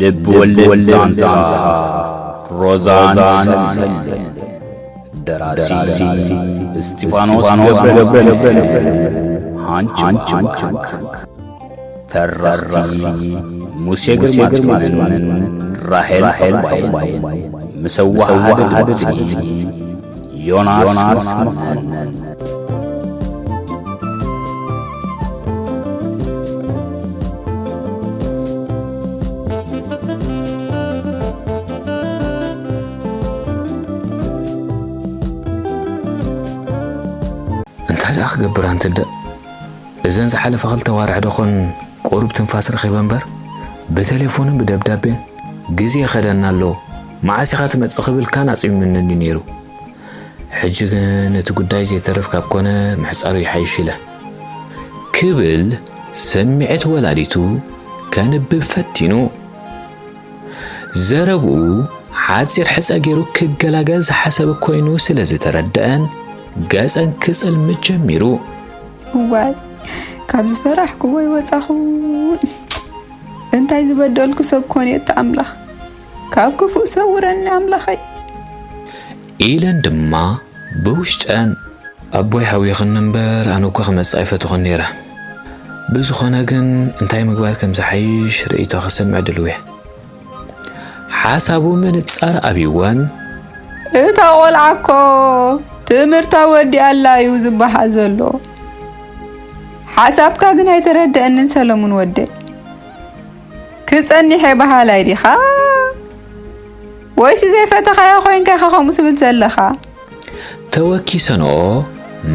ልብ ወለድ ዛንታ ሮዛን ሰሌን። ደራሲ እስጢፋኖስ ገብረ፣ ሃንች። ተረኽቲ ሙሴ ግርማጽዮንን ራሄል ዑቕባይን። ምስ ኣወሃሃዲ ድምጺ ዮናስ መኮነን። እንታይ ደኣ ክገብር ኣንትደ? እዘን ዝሓለፋ ክልተ ዋርሕ ደኾን ቁሩብ ትንፋስ ረኺበ እምበር፣ ብቴሌፎንን ብደብዳቤን፣ "ግዜ ይኸደና ኣሎ፣ መዓስ ኢኻ ትመጽእ?" ክብል ካን ኣጽሚመኒ ነይሩ። ሕጂ ግን እቲ ጉዳይ ዘይተርፍ ካብ ኮነ ምሕጻሩ ይሓይሽ ኢለ። ክብል ስምዒት ወላዲቱ ከንብብ ፈቲኑ። ዘረብኡ ሓጺር ሕጸ ገይሩ ክገላገል ዝሓሰበ ኮይኑ ስለ ዝተረድአን ገጸን ክጽልምት ጀሚሩ። እዋይ፣ ካብ ዝፈራሕክዎ ይወጻኹ። እንታይ ዝበደልኩ ሰብ ኮን የት ኣምላኽ? ካብ ክፉእ ሰውረኒ ኣምላኸይ። ኢለን ድማ ብውሽጠን፣ ኣቦይ ሓዊኽኒ እምበር ኣነ እኮ ክመጽእ ኣይፈትኹን ነይረ። ብዝኾነ ግን እንታይ ምግባር ከም ዝሓይሽ ርእይቶ ክሰምዕ ድልው እየ። ሓሳቡ ምንጻር ኣብይወን፣ እታ ቆልዓ እኮ ትምህርታ ወዲኣ ኣላ እዩ ዝበሃል ዘሎ። ሓሳብካ ግን ኣይተረድአንን ሰለሙን ወደይ። ክጸኒሐ በሃላይ ዲኻ? ወይስ ዘይፈተኻዮ ኮይንካ ኢኻ ከምኡ ትብል ዘለኻ? ተወኪሰንኦ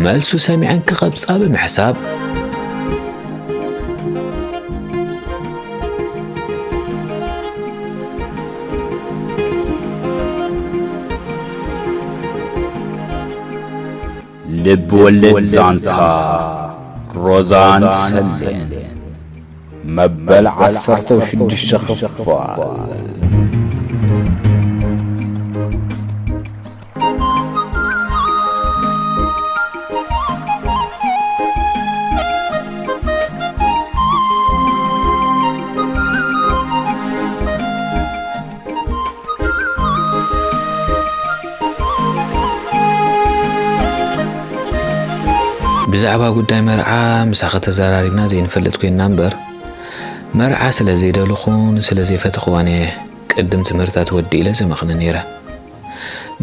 መልሱ ሰሚዐን ክቐብጻ ብምሕሳብ፣ ልብ ወለድ ዛንታ ሮዛን ሰሌን መበል ዓሰርተ ሽዱሽተ ክፋል። ብዛዕባ ጉዳይ መርዓ ምሳኺ ተዘራሪብና ዘይንፈልጥ ኮይንና እምበር፣ መርዓ ስለ ዘይደለኹን ስለ ዘይፈተኽዋን እየ ቅድም ትምህርታ ትወዲ ኢለ ዘመኽኒ ነይረ።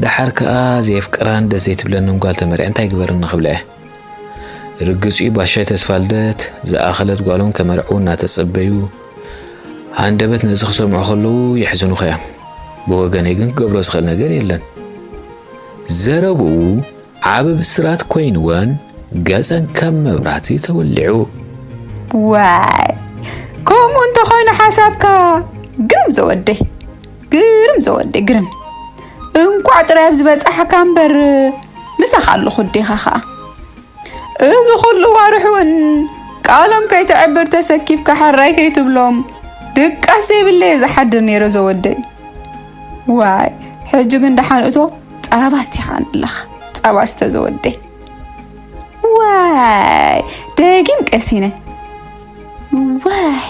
ደሓር ከኣ ዘየፍቅራን ደስ ዘይትብለንን ጓል ተመርዐ እንታይ ግበርኒ ክብላ እየ። ርግጽ እዩ፣ ባሻይ ተስፋልደት ዝኣኸለት ጓሎም ከመርዕዉ እናተጸበዩ፣ ሃንደበት ነዚ ክሰምዑ ከለዉ የሕዝኑኻ እዮም። ብወገነይ ግን ክገብሮ ዝኽእል ነገር የለን። ዘረብኡ ዓቢ ብስራት ኮይንወን ገጸን ከም መብራህቲ ተወሊዑ። ዋይ፣ ከምኡ እንተኾይኑ ሓሳብካ ግርም ዘወደይ፣ ግርም ዘወደይ፣ ግርም። እንቋዕ ጥራይ ኣብዚ በጻሕካ እምበር ምሳኻ ኣለኹ፣ ኣዴኻ ኸኣ። እዚ ኹሉ ዋርሕ እውን ቃሎም ከይተዕብር ተሰኪፍካ ሓራይ ከይትብሎም ድቃስ ዘይብለየ ዝሓድር ነይረ ዘወደይ። ዋይ፣ ሕጂ ግን ደሓን እቶ ጻባ ስቲኻ ኣለኻ፣ ጻባ ስተ ዘወደይ። ዋይ፣ ደጊም ቀሲነ። ዋይ፣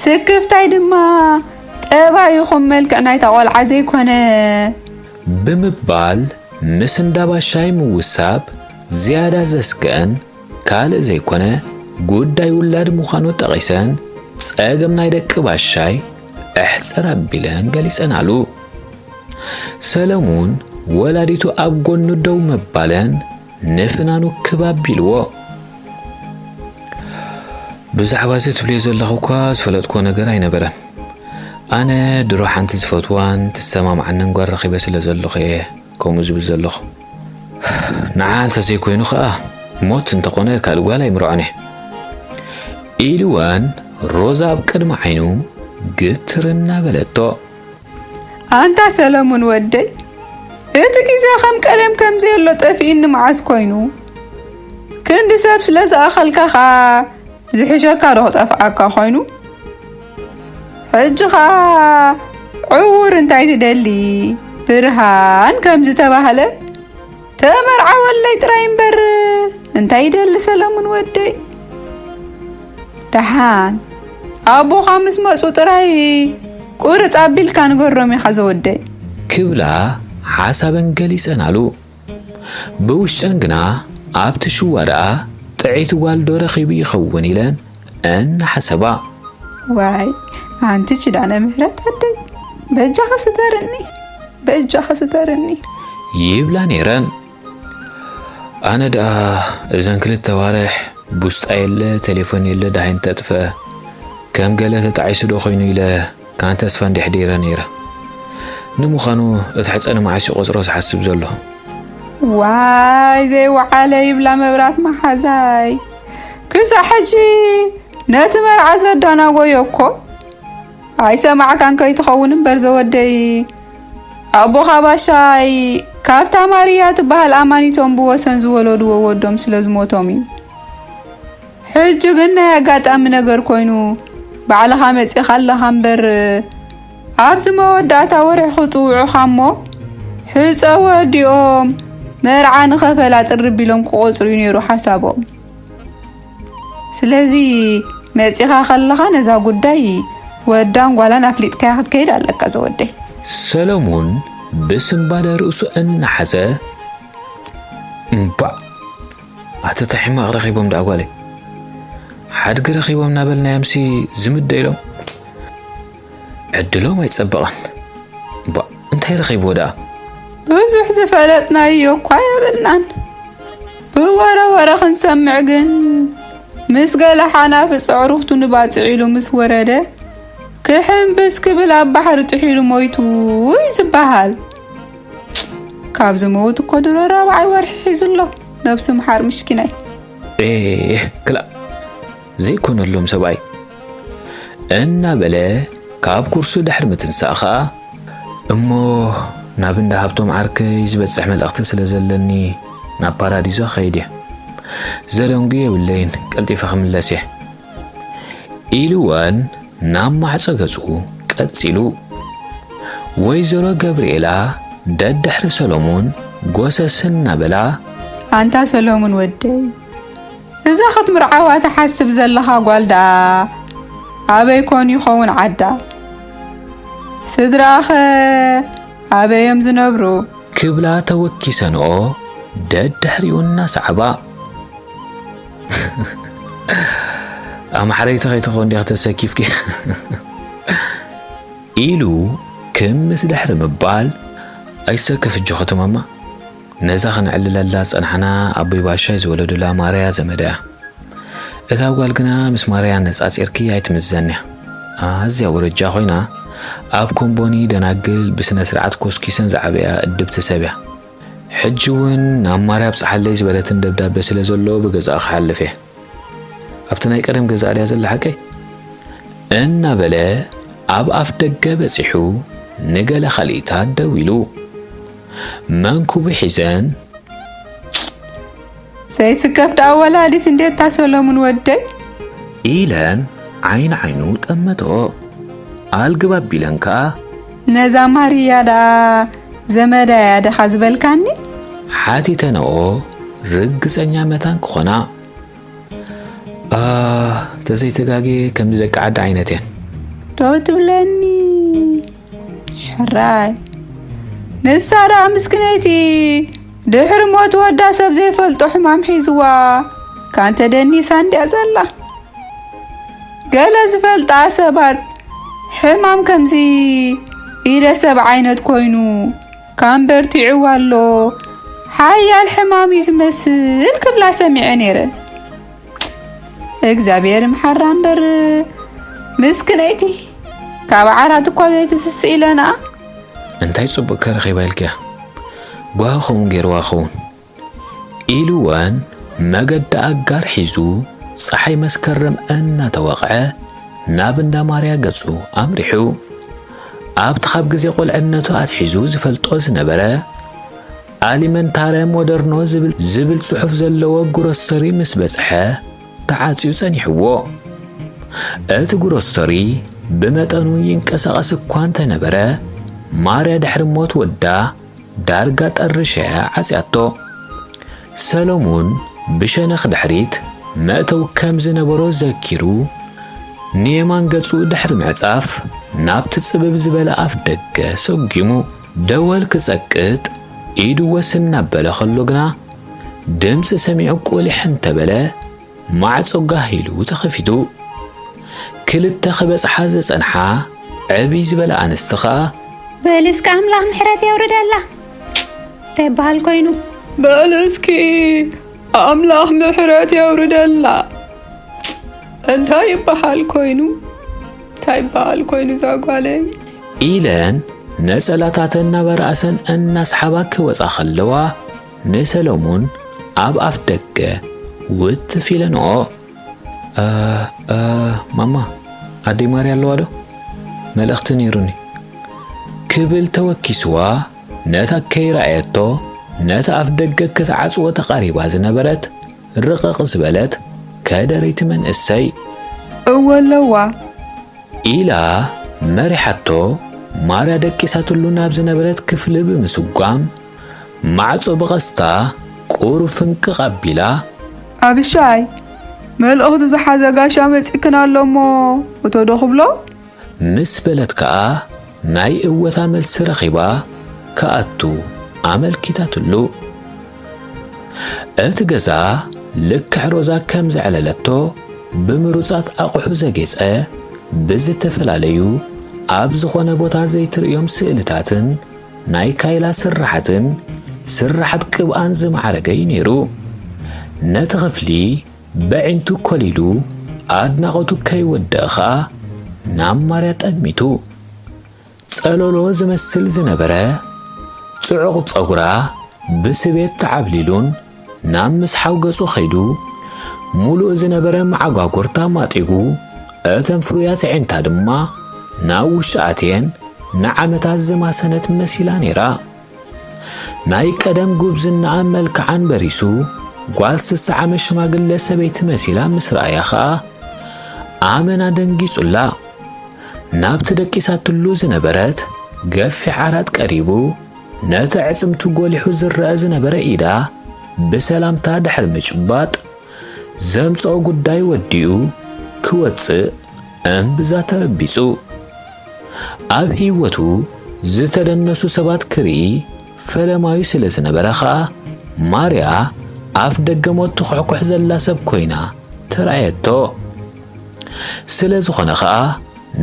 ስክፍታይ ድማ ጠባይ ይኹን መልክዕ ናይታ ቆልዓ ዘይኮነ። ብምባል ምስ እንዳ ባሻይ ምውሳብ ዝያዳ ዘስግአን ካልእ ዘይኮነ ጉዳይ ውላድ ምዃኑ ጠቒሰን፣ ጸገም ናይ ደቂ ባሻይ እሕጽር ኣቢለን ገሊጸናሉ። ሰለሙን ወላዲቱ ኣብ ጎኑ ደው ምባለን ንፍናኑ ክብ ኣቢልዎ። ብዛዕባ እዚ ትብልዮ ዘለኺ እኳ ዝፈለጥክዎ ነገር ኣይነበረን። ኣነ ድሮ ሓንቲ ዝፈትዋን ትሰማምዓንን ጓል ረኺበ ስለ ዘለኹ እየ ከምኡ ዝብል ዘለኹ። ንዓ እንተዘይኮይኑ ኸኣ ሞት እንተኾነ ካልእ ጓል ኣይምርዖን እየ። ኢልወን ሮዛ ኣብ ቅድሚ ዓይኑ ግትር እናበለቶ። ኣንታ ሰለሙን ወደይ፣ እቲ ግዜ ከም ቀደም ከም ዘየሎ ጠፊእኒ መዓስ ኮይኑ? ክንዲ ሰብ ስለ ዝኣኸልካ ኸኣ ዝሕሸካ ዶ ክጠፍኣካ ኮይኑ? ሕጂ ኸኣ ዕዉር እንታይ ትደሊ ብርሃን ከም ዝተባህለ፣ ተመርዓወለይ ጥራይ እምበር እንታይ ይደሊ ሰለሙን ወደይ? ደሓን ኣቦኻ ምስ መጹ ጥራይ ቁርጽ ኣቢልካ ንገሮም ኢኻ ዘወደይ። ክብላ ሓሳበን ገሊጸናሉ። ብውሽጠን ግና ኣብቲ ሽዋ ደኣ ጥዕይቲ ጓል ዶ ረኺቡ ይኸውን ኢለን እናሓሰባ። ዋይ ኣንቲ ኪዳነ ምህረት ኣደይ፣ በጃኻ ስተርኒ፣ በጃኻ ስተርኒ። ይብላ ነይረን። ኣነ ደኣ እዘን ክልተ ዋርሕ ቡስጣ የለ፣ ቴሌፎን የለ፣ ዳሃይን ተጥፍአ። ከም ገለ ተጣዒሱ ዶ ኮይኑ ኢለ ካን ተስፋ እንዲሕ ደይረ ነይረ። ንምዃኑ እቲ ሕጸ ንመዓስ እዩ ቆጽሮ ዝሓስብ ዘሎ? ዋይ ዘይወዓለ ይብላ መብራት መሓዛይ። ክሳብ ሕጂ ነቲ መርዓ ዘዳናጎዮ እኮ ኣይሰማዕካን ከይትኸውን እምበር ዘወደይ። ኣቦኻ ባሻይ ካብታ ማርያ ትበሃል ኣማኒቶም ብወሰን ዝወለድዎ ወዶም ስለ ዝሞቶም እዩ። ሕጂ ግን ናይ ኣጋጣሚ ነገር ኮይኑ ባዕልኻ መጺኻ ኣለኻ እምበር ኣብዚ መወዳእታ ወርሒ ክጽውዑኻ እሞ ሕጸ ወዲኦም መርዓ ንኸፈላ ጥሪ ቢሎም ክቖጽሩ እዩ ነይሩ ሓሳቦም። ስለዚ መጺኻ ከለኻ ነዛ ጉዳይ ወዳን ጓላን ኣፍሊጥካያ ክትከይድ ኣለካ ዘወደይ። ሰሎሙን ብስምባደ ርእሱ እናሓዘ እምባእ ኣተታ ሕማቕ ረኺቦም ደኣ ጓለይ። ሓድጊ ረኺቦም እናበልናዮምሲ ዝምደ ኢሎም ዕድሎም ኣይጸበቐን። እባ እንታይ ረኺብዎ ደኣ? ብዙሕ ዝፈለጥናዮ እኳ የብልናን። ብወረ ወረ ክንሰምዕ ግን ምስ ገለ ሓናፊ ጸዕሩኽቱ ንባጽዕ ኢሉ ምስ ወረደ ክሕምብስ ክብል ኣብ ባሕሪ ጥሒሉ ሞይቱ እዩ ዝበሃል። ካብ ዝመውት እኮ ድሮ ራብዓይ ወርሒ ሒዙ ኣሎ። ነብሱ ምሓር ምሽኪናይ። ኤህ ክላእ ዘይኮነሎም ሰብኣይ እናበለ ካብ ኩርሱ ድሕሪ ምትንሳእ ኸኣ እሞ ናብ እንዳ ሃብቶም ዓርከይ ዝበጽሕ መልእኽቲ ስለ ዘለኒ ናብ ፓራዲዞ ኸይድ እየ። ዘደንጉ የብለይን፣ ቀልጢፈ ክምለስ እየ ኢልወን ናብ ማዕጾ ገጹ ቀጺሉ። ወይዘሮ ገብርኤላ ደድሕሪ ሰሎሙን ጎሰስ እናበላ ኣንታ ሰሎሙን ወደይ፣ እዛ ክትምርዓዋ ትሓስብ ዘለኻ ጓል ደኣ ኣበይ ኮን ይኸውን ዓዳ? ስድራኸ ኣበይ እዮም ዝነብሩ? ክብላ ተወኪሰንኦ ደድሕሪኡ እናሰዓባ። ኣማሕረይቲ ከይትኸውን ዲኻ ተሰኪፍኪ? ኢሉ ክምስ ድሕሪ ምባል፣ ኣይትሰከፍ እጆ ከተማማ። ነዛ ከነዕልለላ ዝጸናሕና ኣቦይ ባሻይ ዝወለዱላ ማርያ ዘመዳ እያ። እታ ጓል ግና ምስ ማርያ ኣነጻጺርኪ ኣይትምዘን እያ። ኣዝያ ወረጃ ኮይና፣ ኣብ ኮምቦኒ ደናግል ብስነ ስርዓት ኮስኪሰን ዝዓበያ እድብቲ ሰብ እያ። ሕጂ እውን ናብ ማርያ ኣብጽሓለይ ዝበለትን ደብዳበ ስለ ዘሎ ብገዛኣ ክሓልፍ እየ። ኣብቲ ናይ ቀደም ገዛኣ ድያ ዘላ ሓቀይ? እናበለ ኣብ ኣፍ ደገ በጺሑ ንገለ ካልኢታት ደው ኢሉ። መንኩቡ ሒዘን ዘይስከፍ ደኣ ወላዲት እንዴታ ሰሎሙን ወደይ? ኢለን ዓይኒ ዓይኑ ጠመቶ። ኣልግብ ኣቢለን ከኣ ነዛ ማርያ ደኣ ዘመዳያ ደኻ ዝበልካኒ? ሓቲተንኦ ርግጸኛ መታን ክኾና። ኣ፣ ተዘይተጋግየ ከምዚ ደቂ ዓዲ ዓይነት እየን። ዶ ትብለኒ? ሸራይ። ንሳ ደኣ ምስክነይቲ ድሕሪ ሞት ወዳ ሰብ ዘይፈልጦ ሕማም ሒዝዋ ካንተ ደኒሳ እንድያ ዘላ። ገለ ዝፈልጣ ሰባት ሕማም ከምዚ ኢደ ሰብ ዓይነት ኮይኑ ካም በርቲዕዋ ኣሎ፣ ሓያል ሕማም እዩ ዝመስል ክብላ ሰሚዐ ነይረ። እግዚኣብሔር ምሓራ እምበር ምስክነይቲ ካብ ዓራት እኳ ዘይትስስእ ኢለና። እንታይ ጽቡቕ ከረኺባ ኢልክያ? ጓሂ ኸውን ገይርዋ ኸውን። ኢሉወን መገዲ ኣጋር ሒዙ ጸሓይ መስከረም እናተወቕዐ ናብ እንዳ ማርያ ገጹ ኣምሪሑ። ኣብቲ ካብ ግዜ ቁልዕነቱ ኣትሒዙ ዝፈልጦ ዝነበረ ኣሊመንታረ ሞደርኖ ዝብል፣ ዝብል ጽሑፍ ዘለዎ ግሮሰሪ ምስ በጽሐ ተዓጽዩ ጸኒሕዎ። እቲ ግሮሰሪ ብመጠኑ ይንቀሳቐስ እኳ እንተነበረ፣ ማርያ ድሕሪ ሞት ወዳ ዳርጋ ጥሪ ሸ ዓጽያቶ። ሰሎሙን ብሸነኽ ድሕሪት መእተዊ ከም ዝነበሮ ዘኪሩ፣ ንየማን ገጹ ድሕሪ ምዕጻፍ፣ ናብቲ ጽብብ ዝበለ ኣፍ ደገ ሰጒሙ። ደወል ክጸቅጥ ኢዱ ወስ እናበለ ከሎ ግና፣ ድምጺ ሰሚዑ ቁሊሕ እንተበለ፣ ማዕጾ ጋህ ኢሉ ተኸፊቱ። ክልተ ክበጽሓ ዝጸንሓ ዕብይ ዝበላ ኣንስቲ ኸኣ፣ በል እስከ ኣምላኽ ምሕረት የውርደላ። እንታይ ይበሃል ኮይኑ? በል እስኪ ኣምላኽ ምሕረት የውርደላ። እንታይ ይበሃል ኮይኑ? እንታይ ይበሃል ኮይኑ እዛ ጓለይ? ኢለን ነጸላታተን ናብ ኣርኣሰን እናስሓባ ክወጻ ከለዋ፣ ንሰሎሙን ኣብ ኣፍ ደገ ውትፍ ኢለንኦ። "እ፣ እ፣ ማማ፣ ኣደይ ማርያ ኣለዋ ዶ? መልእኽቲ ነይሩኒ" ክብል ተወኪስዋ፣ ነታ ከይረኣየቶ፣ ነታ ኣፍ ደገ ክትዓጽዎ ተቓሪባ ዝነበረት ርቕቕ ዝበለት ከደረይቲ መንእሰይ፣ "እወ ኣለዋ" ኢላ መሪሓቶ። ማርያ ደቂሳትሉ ናብ ዝነበረት ክፍሊ ብምስጓም፣ ማዕጾ ብቐስታ ቁሩብ ፍንቅቕ ኣቢላ፣ "ኣብሻይ፣ መልእኽቲ ዝሓዘ ጋሻ መጺእክን ኣሎ እሞ፣ እቶ ዶ ክብሎ?" ምስ በለት ከኣ፣ ናይ እወታ መልሲ ረኺባ ክኣቱ ኣመልኪታትሉ። እቲ ገዛ ልክዕ ሮዛ ከም ዘዕለለቶ ብምሩጻት ኣቑሑ ዘጌጸ፣ ብዝተፈላለዩ ኣብ ዝኾነ ቦታ ዘይትርእዮም ስእልታትን ናይ ካይላ ስራሓትን ስራሓት ቅብኣን ዝማዕረገ እዩ ነይሩ። ነቲ ክፍሊ በዒንቱ ኮሊሉ ኣድናቖቱ ከይወደአ ኸኣ ናብ ማርያ ጠሚቱ። ጸሎሎ ዝመስል ዝነበረ ጽዑቕ ጸጉራ ብስቤት ተዓብሊሉን ናብ ምስሓው ገጹ ኸይዱ፣ ሙሉእ ዝነበረ መዓጓጉርታ ማጢጉ፣ እተን ፍሩያት ኣዒንታ ድማ ናብ ውሽጢ ኣትየን ንዓመታት ዝማሰነት መሲላ ነይራ። ናይ ቀደም ጉብዝናኣን መልክዓን በሪሱ፣ ጓል ስሳ ዓመት ሽማግለ ሰበይቲ መሲላ ምስ ረኣያ ኸኣ፣ ኣመና ደንጊጹላ። ናብቲ ደቂሳትሉ ዝነበረት ገፊሕ ዓራት ቀሪቡ፣ ነቲ ኣዕጽምቱ ጎሊሑ ዝረኣ ዝነበረ ኢዳ ብሰላምታ ድሕሪ ምጭባጥ፣ ዘምጽኦ ጉዳይ ወዲኡ ክወጽእ እምብዛ ተረቢጹ። ኣብ ህይወቱ ዝተደነሱ ሰባት ክርኢ ፈለማዩ ስለ ዝነበረ ኸኣ፣ ማርያ ኣፍ ደገ ሞት ትኹሕኩሕ ዘላ ሰብ ኮይና ተራእየቶ። ስለ ዝኾነ ኸኣ፣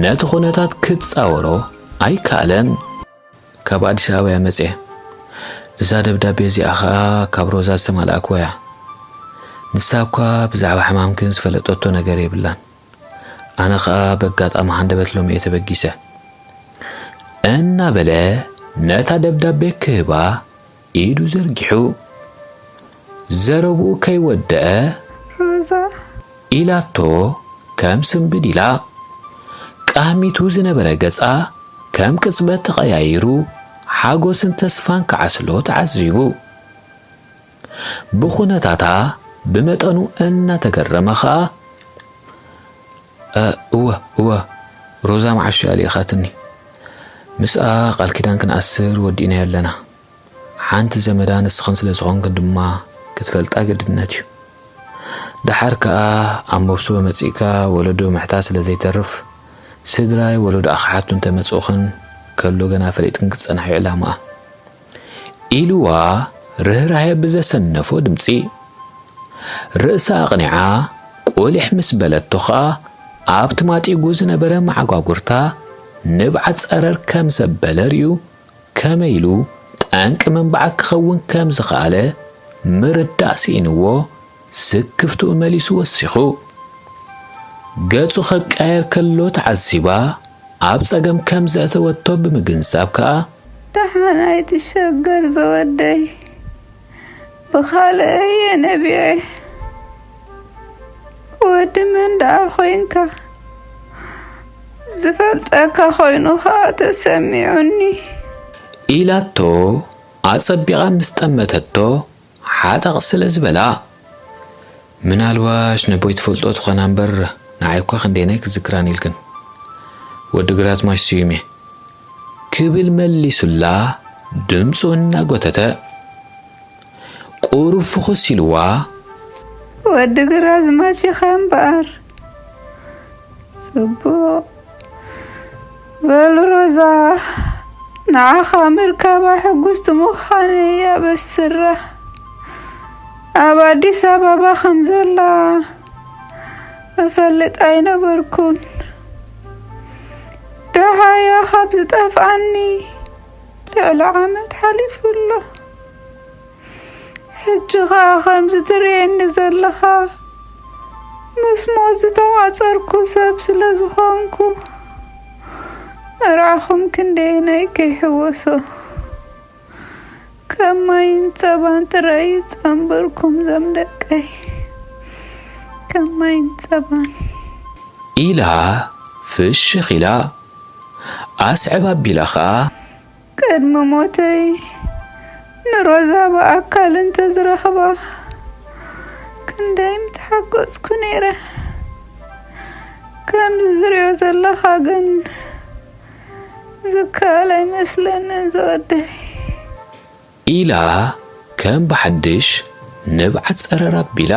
ነቲ ኩነታት ክጻወሮ ኣይከኣለን። ካብ ኣዲስ ኣበባ እያ መጽየ። እዛ ደብዳቤ እዚኣ ኸኣ ካብ ሮዛ ዝተማልኣክዋ እያ። ንሳ እኳ ብዛዕባ ሕማምክን ዝፈለጠቶ ነገር የብላን። ኣነ ኸኣ በጋጣሚ ሃንደበት ሎሚ እየ ተበጊሰ። እናበለ ነታ ደብዳቤ ክህባ ኢዱ ዘርጊሑ፣ ዘረብኡ ከይወደአ፣ "ሮዛ?" ኢላቶ ከም ስንብድ ኢላ። ቃህሚቱ ዝነበረ ገጻ ከም ቅጽበት ተቐያይሩ፣ ሓጎስን ተስፋን ክዓስሎ ተዓዚቡ። ብኹነታታ ብመጠኑ እናተገረመ ኸኣ፣ "እ፣ እወ፣ እወ፣ ሮዛ መዓሽ እያ ልኢኻትኒ። ምስኣ ቃል ኪዳን ክንኣስር ወዲእናዮ ኣለና። ሓንቲ ዘመዳ ንስኽን ስለ ዝኾንክን ድማ ክትፈልጣ ግድነት እዩ። ደሓር ከኣ ኣብ መብስቦ መጺእካ ወለዶ ምሕታት ስለ ዘይተርፍ፣ ስድራይ ወለዶኣ ክሓቱ እንተመጽኡኽን ከሎ ገና ፈሊጥክን ክትጸንሓ እዩ ዕላማኣ" ኢልዋ ርህራሄ ብዘሰነፎ ድምጺ። ርእሳ ኣቕኒዓ ቁሊሕ ምስ በለቶ ኸኣ፣ ኣብቲ ማጢጉ ዝነበረ መዓጓጉርታ ንብዓት ጸረር ከም ዘበለ ርእዩ፣ ከመይ ኢሉ ጠንቂ ምንባዓ ክኸውን ከም ዝኸኣለ ምርዳእ ስኢንዎ፣ ስክፍትኡ መሊሱ ወሲኹ። ገጹ ከቃየር ከሎ ተዓዚባ፣ ኣብ ጸገም ከም ዘእተወቶ ብምግንዛብ ከኣ፣ "ደሓን ኣይትሸገር ዝወደይ፣ ብኻልእ እየ ነቢዐ። ወዲ መን ደኣ ኮይንካ? ዝፈልጠካ ኮይኑ ኸኣ ተሰሚዑኒ" ኢላቶ ኣጸቢቓ ምስ ጠመተቶ፣ ሓጠቕ ስለ ዝበላ፣ "ምናልባሽ ነቦይ ትፈልጦ ትኾና እምበር፣ ንዓይ እኳ ክንደየናይ ክዝክራን ኢልክን? ወዲ ግራዝማች ስዩም እየ" ክብል መሊሱላ፣ ድምፁ እናጎተተ። ቁሩብ ፍኹስ ኢልዋ፣ "ወዲ ግራዝማች ኢኻ እምበኣር፣ ጽቡቕ። በል ሮዛ፣ ንዓኻ ምርካባ ሕጉስቲ ምዃነይ እያ በስራ። ኣብ ኣዲስ ኣበባ ከም ዘላ እፈልጥ ኣይነበርኩን። ደሃያ ካብ ዝጠፍኣኒ ልዕሊ ዓመት ሓሊፉ ኣሎ። ሕጂ ኸኣ ከምዚ ትርእየኒ ዘለኻ ምስ ሞት ዝተቋጸርኩ ሰብ ስለ ዝኾንኩ፣ መርዓኹም ክንደየናይ ከይሕወሶ። ከም ማይን ጸባን ጥራይ ጸንበርኩም ዞም ደቀይ። ከም ማይን ጸባን። ኢላ ፍሽኽ ኢላ። ኣስዕብ ኣቢላ ኸኣ። ቅድሚ ሞተይ ንሮዛ ብኣካል እንተዝረኽባ ክንደይ ምተሓጎስኩ ነይረ። ከምዚ ዝሪኦ ዘለኻ ግን ዝከኣል ኣይመስለንን ዝወደይ። ኢላ ከም ብሓድሽ ንብዓት ጸረር ኣቢላ።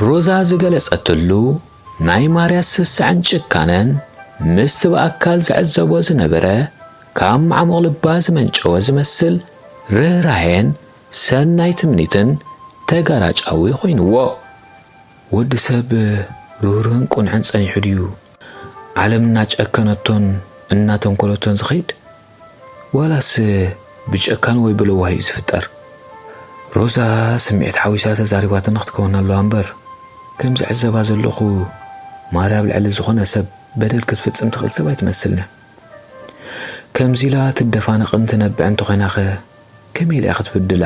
ሮዛ ዝገለጸትሉ ናይ ማርያ ስስዐን ጭካነን ምስቲ ብኣካል ዝዕዘቦ ዝነበረ ካብ ማዕሙቕ ልባ ዝመንጨወ ዝመስል ርህራሄን ሰናይ ትምኒትን ተጋራጫዊ ኮይንዎ። ወዲ ሰብ ርህሩህን ቁኑዕን ጸኒሑ ድዩ ዓለም እናጨከነቶን እናተንኮለቶን ዝኸይድ? ዋላስ ብጨካን ወይ ብለዋህ እዩ ዝፍጠር? ሮዛ ስምዒት ሓዊሳ ተዛሪባትና ክትከውን ኣለዋ እምበር፣ ከም ዝዕዘባ ዘለኹ ማርያ ኣብ ልዕሊ ዝኾነ ሰብ በደል ክትፍጽም ትኽእል ሰብ ኣይትመስልን እያ። ከምዚ ኢላ ትደፋነቕን ትነብዕን እንተኾይናኸ ከመይ ኢላ እያ ክትብድላ?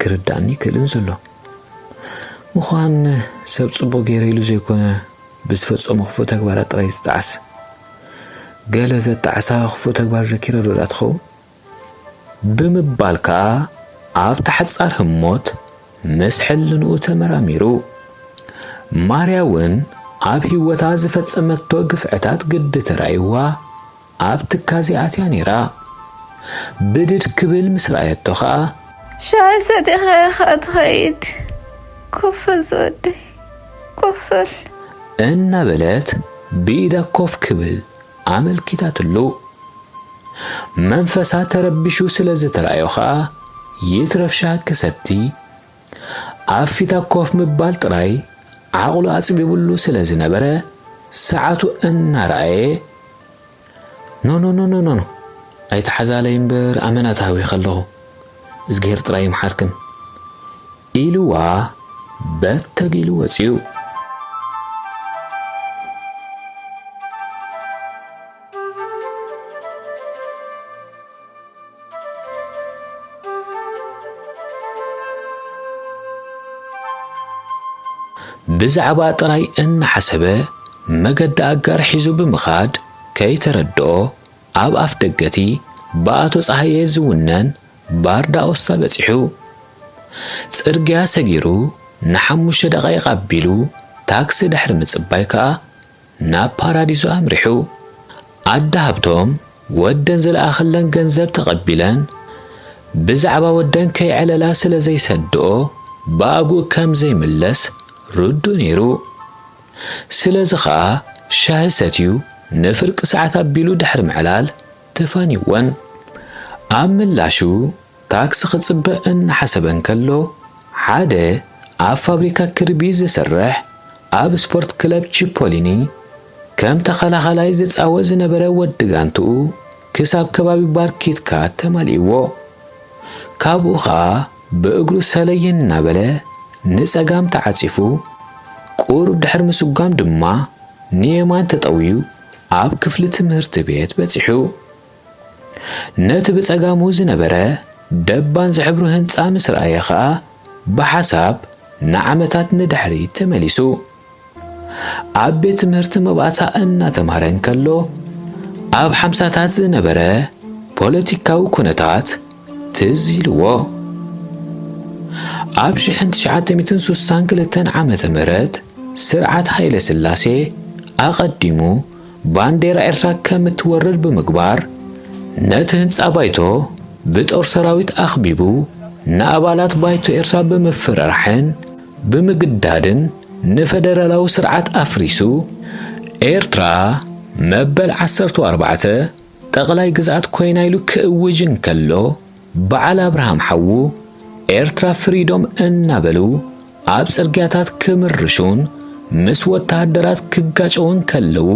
ክርድኣኒ ይክእልን ዘሎ። ምዃን ሰብ ጽቡቕ ገይረ ኢሉ ዘይኮነ ብዝፈጸሞ ክፉእ ተግባራት ጥራይ ዝጠዓስ። ገለ ዘጣዕሳ ክፉእ ተግባር ዘኪረ ዶ ደኣ ትኸውን? ብምባል ከኣ ኣብታ ሓጻር ህሞት ምስ ሕልንኡ ተመራሚሩ። ማርያ እውን ኣብ ህይወታ ዝፈጸመቶ ግፍዕታት ግዲ ተራእይዋ ኣብ ትካዜ ኣትያ ነይራ። ብድድ ክብል ምስ ረኣየቶ ኸኣ። ሻሂ ሰቲኻ ኢኻ ትኸይድ። ኮፍ በል ዝወደይ፣ ኮፍ በል። እናበለት ብኢዳ ኮፍ ክብል ኣመልኪታትሉ። መንፈሳ ተረቢሹ ስለ ዝተራእዮ ኸኣ ይትረፍ ሻሂ ክሰቲ ኣብ ፊታ ኮፍ ምባል ጥራይ ዓቕሉ ኣጽቢብሉ ስለ ዝነበረ ሰዓቱ እናረኣየ፣ ኖ ኖ ኖ ኖ ኖ ኖ፣ ኣይትሓዛለይ እምበር ኣመና ተሃዊኸ ኣለኹ፣ እዝግሄር ጥራይ ይምሓርክን ኢልዋ በተግ ኢሉ ወጺኡ። ብዛዕባ ጥራይ እናሓሰበ መገዲ ኣጋር ሒዙ ብምኻድ ከይተረድኦ ኣብ ኣፍ ደገቲ ብኣቶ ጸሃየ ዝውነን ባርዳ ኦስታ በጺሑ። ጽርግያ ሰጊሩ ንሓሙሽተ ደቓይቕ ኣቢሉ ታክሲ ድሕሪ ምጽባይ ከኣ ናብ ፓራዲዞ ኣምሪሑ። ኣደ ሃብቶም ወደን ዝለኣኸለን ገንዘብ ተቐቢለን ብዛዕባ ወደን ከይዕለላ ስለ ዘይሰድኦ ብኣግኡ ከም ዘይምለስ ርዱእ ነይሩ። ስለዚ ኸኣ ሻሂ ሰትዩ ንፍርቂ ሰዓት ኣቢሉ ድሕሪ ምዕላል ተፋንይወን። ኣብ ምላሹ ታክሲ ክጽበ እናሓሰበ እንከሎ ሓደ ኣብ ፋብሪካ ክርቢ ዝሰርሕ ኣብ ስፖርት ክለብ ቺፖሊኒ ከም ተኸላኻላይ ዝጻወት ዝነበረ ወዲ ጋንትኡ ክሳብ ከባቢ ባር ኪትካት ተማሊእዎ። ካብኡ ኸኣ ብእግሩ ሰለይ እናበለ ንጸጋም ተዓጺፉ ቁሩብ ድሕሪ ምስጓም ድማ ንየማን ተጠውዩ ኣብ ክፍሊ ትምህርቲ ቤት በጺሑ። ነቲ ብጸጋሙ ዝነበረ ደባን ዝሕብሩ ህንጻ ምስ ረኣየ ኸኣ ብሓሳብ ንዓመታት ንድሕሪት ተመሊሱ። ኣብ ቤት ትምህርቲ መባእታ እናተማህረ እንከሎ ኣብ ሓምሳታት ዝነበረ ፖለቲካዊ ኩነታት ትዝ ኢልዎ። ኣብ ሽሕን ትሽዓተ ሚእትን ሱሳን ክልተን ዓመተ ምህረት ስርዓት ሃይለ ስላሴ ኣቐዲሙ ባንዴራ ኤርትራ ከም እትወርድ ብምግባር ነቲ ህንጻ ባይቶ ብጦር ሰራዊት ኣኽቢቡ ንኣባላት ባይቶ ኤርትራ ብምፍርራሕን ብምግዳድን ንፈደራላዊ ስርዓት ኣፍሪሱ ኤርትራ መበል ዓሰርተ ኣርባዕተ ጠቕላይ ግዝኣት ኮይና ኢሉ ክእውጅ እንከሎ፣ በዓል ኣብርሃም ሓዉ ኤርትራ ፍሪዶም እናበሉ ኣብ ጽርግያታት ክምርሹን ምስ ወተሃደራት ክጋጨውን ከለዉ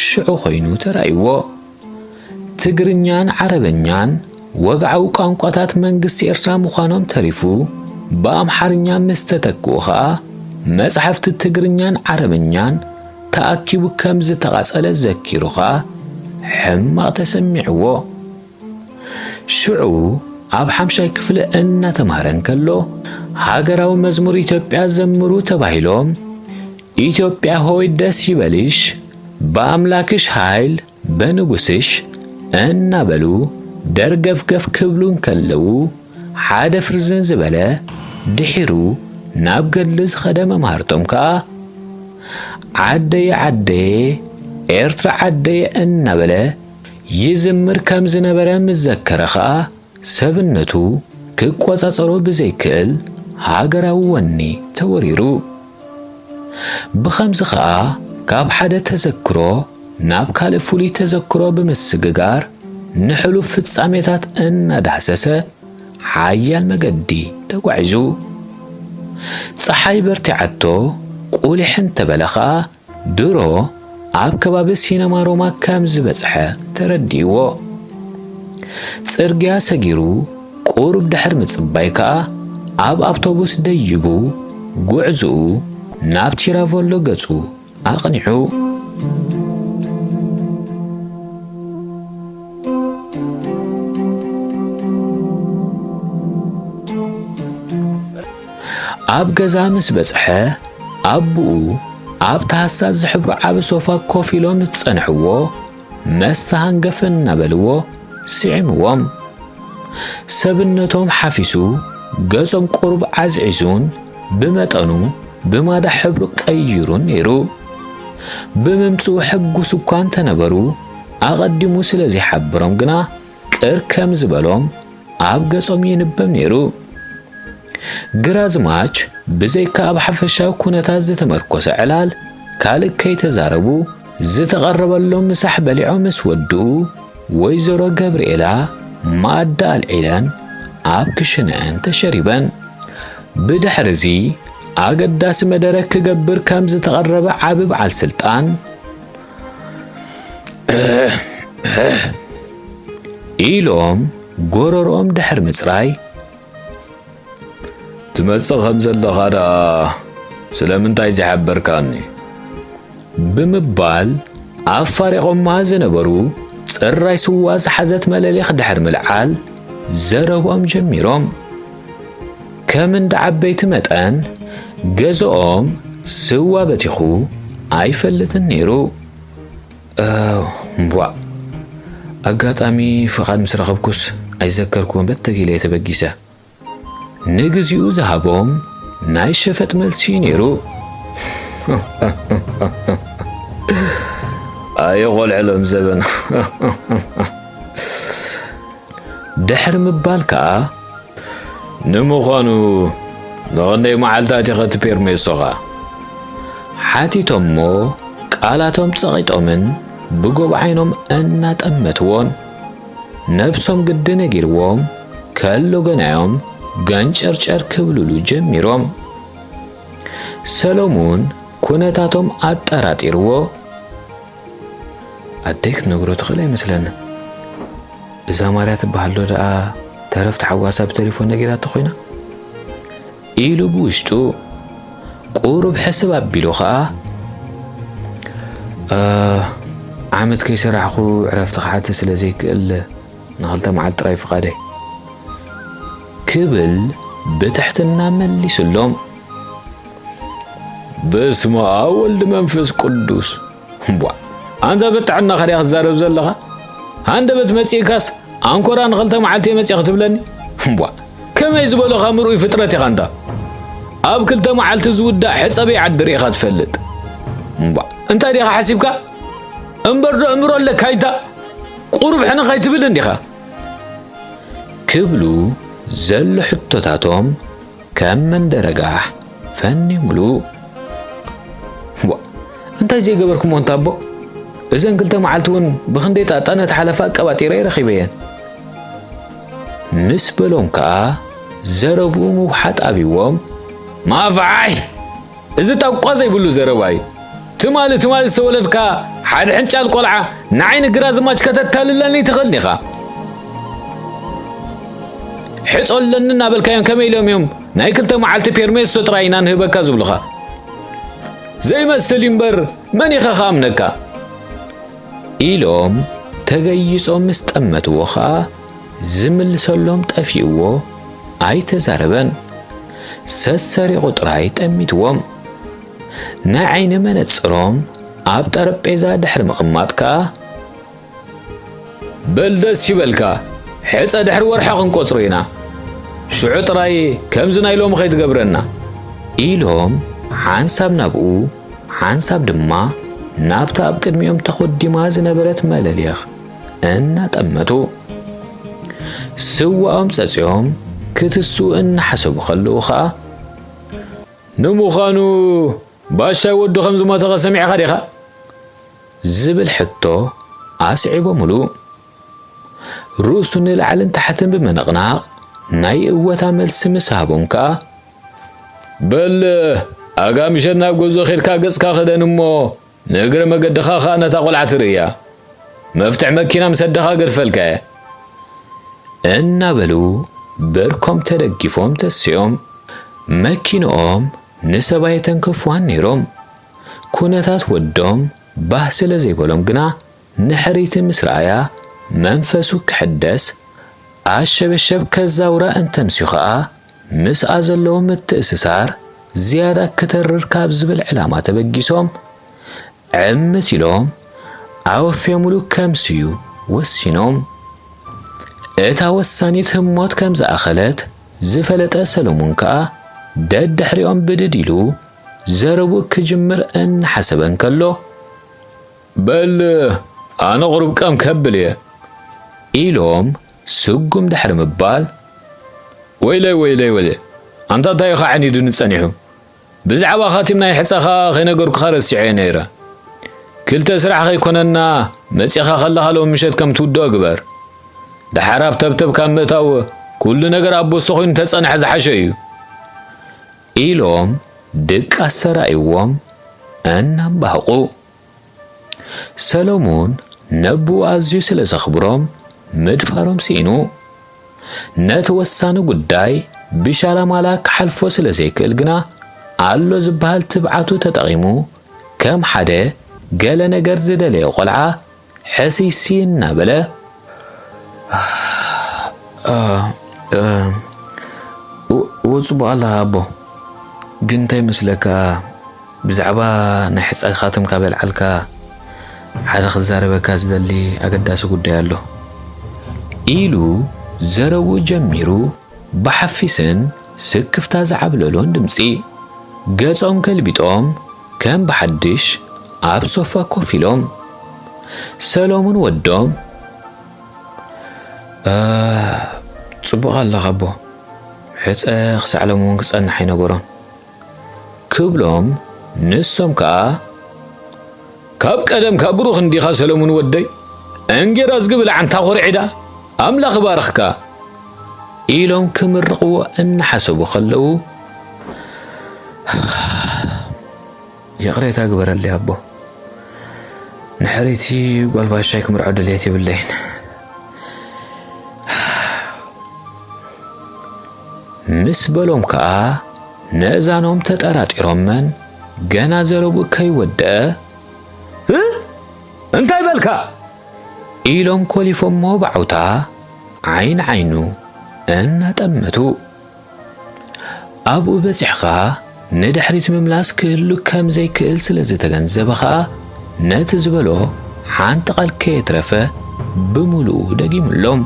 ሽዑ ኮይኑ ተራእይዎ። ትግርኛን ዓረበኛን ወግዓዊ ቋንቋታት መንግስቲ ኤርትራ ምዃኖም ተሪፉ፣ ብኣምሓርኛ ምስ ተተክኡ ኸኣ፣ መጻሕፍቲ ትግርኛን ዓረበኛን ተኣኪቡ ከም ዝተቓጸለ ዘኪሩ ኸኣ፣ ሕማቕ ተሰሚዕዎ። ሽዑ ኣብ ሓምሻይ ክፍሊ እናተማህረ እንከሎ፣ ሃገራዊ መዝሙር ኢትዮጵያ ዘምሩ ተባሂሎም፣ "ኢትዮጵያ ሆይ ደስ ይበልሽ፣ በኣምላክሽ ኃይል፣ በንጉስሽ" እናበሉ ደርገፍገፍ ክብሉ እንከለዉ፣ ሓደ ፍርዝን ዝበለ ድሒሩ ናብ ገድሊ ዝኸደ መማህርቶም ከኣ፣ "ዓደየ ዓደየ፣ ኤርትራ ዓደየ" እናበለ ይዝምር ከም ዝነበረ ምስ ዘከረ ከኣ፣ ሰብነቱ ክቆጻጸሮ ብዘይክእል ሃገራዊ ወኒ ተወሪሩ። ብኸምዚ ኸኣ፣ ካብ ሓደ ተዘክሮ ናብ ካልእ ፍሉይ ተዘክሮ ብምስግጋር፣ ንሕሉፍ ፍጻሜታት እናዳህሰሰ፣ ሓያል መገዲ ተጓዒዙ። ጸሓይ በርቲዓቶ፣ ቁሊሕ እንተበለ ኸኣ፣ ድሮ ኣብ ከባቢ ሲነማ ሮማ ከም ዝበጽሐ ተረዲእዎ። ጽርግያ ሰጊሩ ቁሩብ ድሕሪ ምጽባይ ከኣ፣ ኣብ ኣውቶቡስ ደይቡ፣ ጉዕዞኡ ናብ ቲራቮሎ ገጹ ኣቕኒዑ። ኣብ ገዛ ምስ በጽሐ፣ ኣቦኡ ኣብቲ ሃሳስ ዝሕብሮ ዓቢ ሶፋ ኮፍ ኢሎም ዝጸንሕዎ፣ መስተ ሃንገፍ እናበልዎ ስዒምዎም። ሰብነቶም ሓፊሱ፣ ገጾም ቁሩብ ዓዝዒዙን ብመጠኑ ብማዳ ሕብሩ ቀይሩን ነይሩ። ብምምጽኡ ሕጉስ እኳ እንተነበሩ፣ ኣቐዲሙ ስለ ዘይሓበሮም ግና ቅር ከም ዝበሎም ኣብ ገጾም ይንበብ ነይሩ። ግራዝማች ብዘይካ ኣብ ሓፈሻዊ ኩነታት ዝተመርኮሰ ዕላል ካልእ ከይተዛረቡ፣ ዝተቐረበሎም ምሳሕ በሊዖም ምስ ወድኡ፣ ወይዘሮ ገብርኤላ መኣዲ ኣልዒለን ኣብ ክሽነአን ተሸሪበን። ብድሕርዚ ኣገዳሲ መደረ ክገብር ከም ዝተቐረበ ዓቢ በዓል ስልጣን፣ ኢሎም ጎረሮኦም ድሕሪ ምጽራይ፣ "ትመጽእ ከም ዘለኻ ደኣ ስለምንታይ ዘይሓበርካኒ?" ብምባል ኣፋሪቖማ ዝነበሩ ጽራይ ስዋ ዝሓዘት መለሊኽ ድሕሪ ምልዓል ዘረብኦም ጀሚሮም። ከም እንዳ ዓበይቲ መጠን ገዝኦም ስዋ በቲኹ ኣይፈልጥን ነይሩ። እ፣ እምቧእ፣ ኣጋጣሚ ፍቓድ ምስ ረኸብኩስ ኣይዘከርኩዎን በተጊለ እየ ተበጊሰ። ንግዚኡ ዝሃቦም ናይ ሸፈጥ መልሲ እዩ ነይሩ። ኣየ ቆልዐሎም ዘበን። ድሕሪ ምባል ከኣ፣ "ንምዃኑ ንኽንደይ መዓልታት ኢኸ እቲ ፔርሜሶኻ?" ሓቲቶሞ፣ ቃላቶም ጸቒጦምን ብጎብ ዓይኖም እናጠመትዎን፣ ነብሶም ግዲ ነጊርዎም፣ ከሎ ገናዮም ገንጨርጨር ክብልሉ ጀሚሮም። ሰሎሙን ኩነታቶም ኣጠራጢርዎ፣ "ኣደይ ክትነግሮ ትኽእል ኣይመስለንን። እዛ ማርያ ትበሃል ዶ ደኣ ተረፍ ተሓዋሳ ብቴሌፎን ነጊራቶ ኮይና?" ኢሉ ብውሽጡ። ቁሩብ ሕስብ ኣቢሉ ኸኣ፣ "እ፣ ዓመት ከይሰራሕኹ ዕረፍቲ ክሓቲ ስለ ዘይክእል ንኽልተ መዓልቲ ጥራይ ፍቓደይ" ክብል ብትሕትና መሊሱሎም። በስመ ኣብ ወልድ መንፈስ ቅዱስ። እምቧ፣ ኣንታ በጥዕናኻ ዲኻ ክትዛረብ ዘለኻ? ሃንደበት መጺእካስ ኣንኮራ ንኽልተ መዓልቲ እየ መጺእ ክትብለኒ? እምቧ፣ ከመይ ዝበሉኻ ምርኡይ ፍጥረት ኢኻ እንዳ? ኣብ ክልተ መዓልቲ ዝውዳእ ሕጸ በይዓዲ ርኢኻ ትፈልጥ? እምቧ፣ እንታይ ዲኻ ሓሲብካ? እምበር ዶ እምሮ ኣለካ ኢንታ? ቁሩብ ሕነ ከይትብል እንዲኻ? ክብሉ ዘሎ ሕቶታቶም ከም መንደረጋሕ ፈኒምሉ። ዋ፣ እንታይ ዘይገበርኩሞ እንታቦ? እዘን ክልተ መዓልቲ እውን ብኽንደይ ጣጣ ነቲ ሓለፋ ኣቀባጢረ ረኺበየን። ምስ በሎም ከኣ ዘረብኡ ምውሓጥ ኣብይዎም፣ ማፍዓይ! እዚ ጣቋ ዘይብሉ ዘረባ እዩ። ትማሊ፣ ትማሊ ዝተወለድካ ሓደ ሕንጫል ቆልዓ ንዓይ ንግራ ዝማች ከተታልለኒ ትኽእል ዲኻ? ሕጾ ኣለኒ እናበልካዮም ከመይ ኢሎም እዮም ናይ ክልተ መዓልቲ ፔርሜሶ ጥራይ ኢና ንህበካ ዝብሉኻ? ዘይመስል እዩ እምበር መን ኢኻ ክኣምነካ? ኢሎም ተገይጾም ምስ ጠመትዎ ኸኣ ዝምልሰሎም ጠፊእዎ ኣይተዛረበን። ሰሰሪቑ ጥራይ ጠሚትዎም። ናይ ዓይኒ መነጽሮም ኣብ ጠረጴዛ ድሕሪ ምቕማጥ ከኣ፣ በል ደስ ይበልካ፣ ሕጸ ድሕሪ ወርሒ ክንቆጽሮ ኢና። ሽዑ ጥራይ ከምዚ ናይ ሎሚ ከይትገብረና። ኢሎም ሓንሳብ ናብኡ፣ ሓንሳብ ድማ ናብታ ኣብ ቅድሚኦም ተኾዲማ ዝነበረት መለልየኽ እናጠመቱ። ስዋኦም ጸጺኦም ክትስኡ እናሓሰቡ ከለዉ ኸኣ፣ ንምዃኑ ባሻይ ወዱ ከም ዝሞተኸ ሰሚዕኻ ዲኻ? ዝብል ሕቶ ኣስዒቦምሉ። ርእሱ ንላዕልን ታሕትን ብምንቕናቕ ናይ እወታ መልሲ ምስ ሃቦም ከኣ፣ በል ኣጋ ምሸት ናብ ገዝኡ ኬድካ ገጽካ ክደን እሞ ንእግረ መገድኻ ኸኣ ነታ ቖልዓ ትርእያ። መፍትሕ መኪና ምስ ኣደኻ ገድፈልካየ። እናበሉ ብርኮም ተደጊፎም ተሲኦም መኪንኦም ንሰብኣይ ተንክፍዋን ነይሮም። ኩነታት ወዶም ባህ ስለ ዘይበሎም ግና ንሕርይቲ ምስ ረኣያ መንፈሱ ክሕደስ ኣሸበሸብ ከዛውራ እንተምስዩ ኸኣ ምስኣ ዘለዎ ምትእስሳር ዝያዳ ክተርር ካብ ዝብል ዕላማ ተበጊሶም ዕምት ኢሎም ኣወፍዮምሉ ከምስዩ ወሲኖም። እታ ወሳኒት ህሞት ከም ዝኣኸለት ዝፈለጠ ሰሎሙን ከኣ ደድሕሪኦም ብድድ ኢሉ ዘረብኡ ክጅምር እናሓሰበ እንከሎ፣ በል ኣነ ቁሩብ ቀም ከብል እየ ኢሎም ስጉም ድሕሪ ምባል፣ ወይለይ ወይለይ ወይለይ፣ ኣንታ እንታይ እዩ ኸዓ ዒኒዱኒ ጸኒሑ? ብዛዕባ ኻቲም ናይ ሕጸኻ ኸይነገርኩኻ ረሲዐዮ ነይረ። ክልተ ስራሕ ኸይኮነና መጺኻ ኸለኻ ሎሚ ምሸት ከም ትውድኦ ግበር። ደሓር ኣብ ተብተብ ካብ ምእታው ኩሉ ነገር ኣብ ቦስቶ ኾይኑ ተጸንሐ ዝሓሸ እዩ። ኢሎም ድቃስ ተራእይዎም እናምባህቑ። ሰሎሙን ነቦኡ ኣዝዩ ስለ ዘኽብሮም ምድፋሮም ስኢኑ። ነቲ ወሳኒ ጉዳይ ብሻላማላ ክሓልፎ ስለ ዘይክእል ግና ኣሎ ዝበሃል ትብዓቱ ተጠቒሙ ከም ሓደ ገለ ነገር ዝደለየ ቆልዓ ሕስይስይ እናበለ፣ እ፣ እ፣ ው-፣ ው ጽቡቕ ኣለኻ ኣቦ። ግን እንታይ ይመስለካ፣ ብዛዕባ ናይ ሕጻኻ ትም ካብ ኣልዓልካ ሓደ ክዛረበካ ዝደሊ ኣገዳሲ ጉዳይ ኣሎ። ኢሉ ዘረብኡ ጀሚሩ ብሓፊስን ስክፍታ ዝዓብለሎን ድምጺ። ገጾም ገልቢጦም ከም ብሓድሽ ኣብ ሶፋ ኮፍ ኢሎም። ሰሎሙን ወዶም፣ እ፣ ጽቡቕ ኣለኻ ኣቦ። ሕጸ ክሳዕ ሎሚ እውን ክጸንሕ ኣይነበሮን። ክብሎም፣ ንሶም ከኣ፣ ካብ ቀደምካ ብሩኽ እንዲኻ ሰለሙን ወደይ፣ እንጌራ ዝግብል ኣንታ ኾርዒዳ፣ ኣምላኽ ይባርኽካ፣ ኢሎም ክምርቕዎ እናሓሰቡ ከለዉ፣ ይቕሬታ ግበረለይ ኣቦ፣ ንሕርይቲ ጓል ባሻይ ክምርዖ ድሌት የብለይን። ምስ በሎም ከኣ፣ ነእዛኖም ተጠራጢሮመን፣ ገና ዘረብኡ ከይወደአ፣ "እ? እንታይ በልካ?" ኢሎም ኮሊፎሞ ብዓውታ ዓይኒ ዓይኑ እናጠመቱ። ኣብኡ በጺሕኻ ንድሕሪት ምምላስ ክህሉ ከም ዘይክእል ስለ ዝተገንዘበ ኸኣ፣ ነቲ ዝበሎ ሓንቲ ቃል ከየትረፈ ብምሉኡ ደጊሙሎም።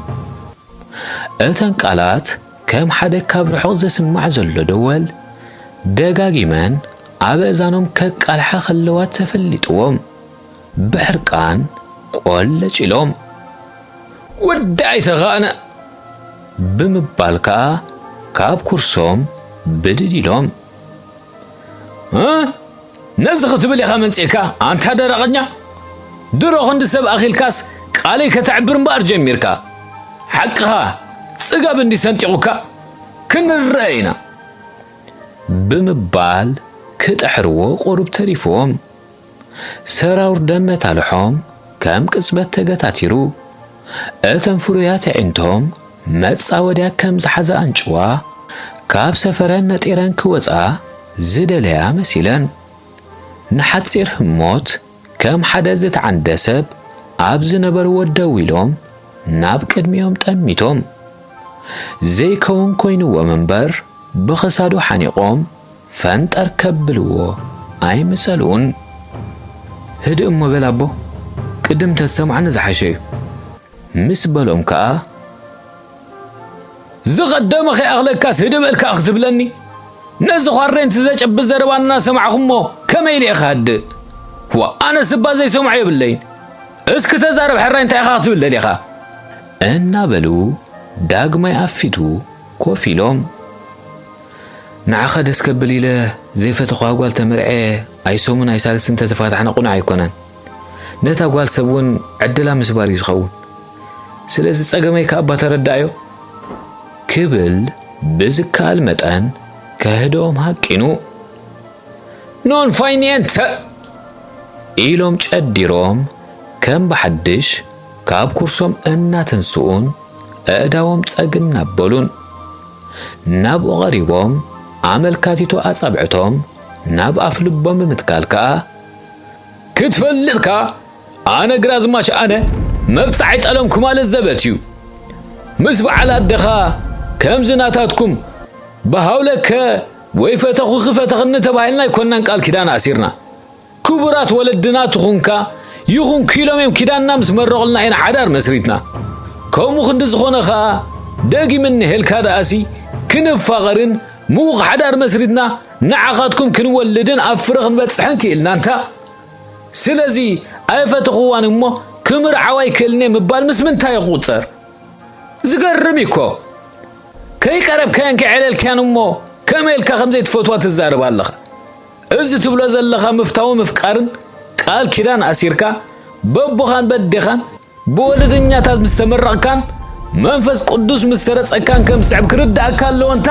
እተን ቃላት ከም ሓደ ካብ ርሑቕ ዝስማዕ ዘሎ ደወል ደጋጊመን ኣብ ኣእዛኖም ከቃልሓ ከለዋ ተፈሊጥዎም። ብሕርቃን ቆለጭ ኢሎም፣ "ወዲ ኣይተኻእነ!" ብምባል ከኣ ካብ ኩርሶም ብድድ ኢሎም። "እ? ነዚ ክትብል ኢኻ መንጽእካ ኣንታ ደረቐኛ? ድሮ ክንዲ ሰብ ኣኺልካስ ቃለይ ከተዕብር እምበኣር ጀሚርካ። ሓቅኻ ጽጋብ እንዲ ሰንጢቑካ ክንረአ ኢና። ብምባል ክጥሕርዎ ቁሩብ ተሪፍዎም። ሰራውር ደም መታልሖም ከም ቅጽበት ተገታቲሩ። እተን ፍሩያት ኣዒንቶም መጻወድያ ከም ዝሓዛ ኣንጭዋ ካብ ሰፈረን ነጢረን ክወጻ ዝደለያ መሲለን። ንሓጺር ህሞት ከም ሓደ ዝተዓንደ ሰብ ኣብ ዝነበርዎ ደው ኢሎም ናብ ቅድሚኦም ጠሚቶም። ዘይከውን ኮይንዎም እምበር ብኽሳዱ ሓኒቖም ፈንጠር ከብልዎ ኣይምጸልኡን። ህድእ እሞ በል ኣቦ፣ ቅድም ተዝሰምዓኒ ዝሓሸ እዩ። ምስ በሎም ከኣ፣ ዝቐደመ ከይኣኽለካስ ህድእ በል ከኣ ክትብለኒ? ነዚ ኳሬንቲ ዘጨብጥ ዘረባ እናሰማዕኹሞ ከመይ ኢለ ኢኻ ህድእ? ዋ፣ ኣነስ እባ ዘይሰምዖ የብለይን። እስኪ ተዛረብ ሕራይ፣ እንታይ ኢኻ ክትብል ደሊኻ? እናበሉ ዳግማይ ኣብ ፊቱ ኮፍ ኢሎም። ንዓኻ ደስ ከብል ኢለ ዘይፈተኹዋ ጓል ተመርዐ ኣይሰሙን ኣይሳልስን ተተፋታሕና ቁኑዕ ኣይኮነን። ነታ ጓል ሰብ እውን ዕድላ ምስባር እዩ ዝኸውን። ስለዚ ጸገመይ ከኣ እባ ተረዳእዮ። ክብል ብዝከኣል መጠን ከህድኦም ሃቂኑ። ኖን ፋይኒየንተ! ኢሎም ጨዲሮም ከም ብሓድሽ ካብ ኩርሶም እናተንስኡን ኣእዳዎም ጸግ እናበሉን። ናብኡ ቐሪቦም ኣመልካቲቶ ኣጻብዕቶም ናብ ኣፍ ልቦም ብምትካል ከኣ ክትፈልጥካ ኣነ ግራዝማች ኣነ መብጽዓይ ጠለምኩ ማለት ዘበት እዩ። ምስ በዓል ኣደኻ ከምዚ ናታትኩም ብሃውለከ ወይ ፈተኹኺ ፈተኽኒ ተባሂልና ኣይኮናን ቃል ኪዳን ኣሲርና። ክቡራት ወለድና ትኹንካ ይኹንኩ ኢሎም እዮም ኪዳንና ምስ መረቑልና ኢና ሓዳር መስሪትና። ከምኡ ክንዲ ዝኾነ ኸኣ ደጊም እኒሄልካ ደኣሲ ክንፋቐርን ምዉቕ ሓዳር መስሪትና ንዓኻትኩም ክንወልድን ኣብ ፍረ ክንበጽሕን ክኢልና እንታ። ስለዚ ኣይፈተኽዋን እሞ ክምርዓው ኣይክእልን እየ ምባል ምስ ምንታይ ይቑጸር? ዝገርም እዩ እኮ። ከይቀረብካያን ከይዐለልካያን እሞ ከመይ ኢልካ ከም ዘይትፈትዋ ትዛረብ ኣለኻ? እዚ ትብሎ ዘለኻ ምፍታው ምፍቃርን ቃል ኪዳን ኣሲርካ በቦኻን በዴኻን ብወለደኛታት ምስ ተመረቕካን መንፈስ ቅዱስ ምስ ሰረጸካን ከም ዝስዕብ ክርድኣካ ኣለዎ እንታ።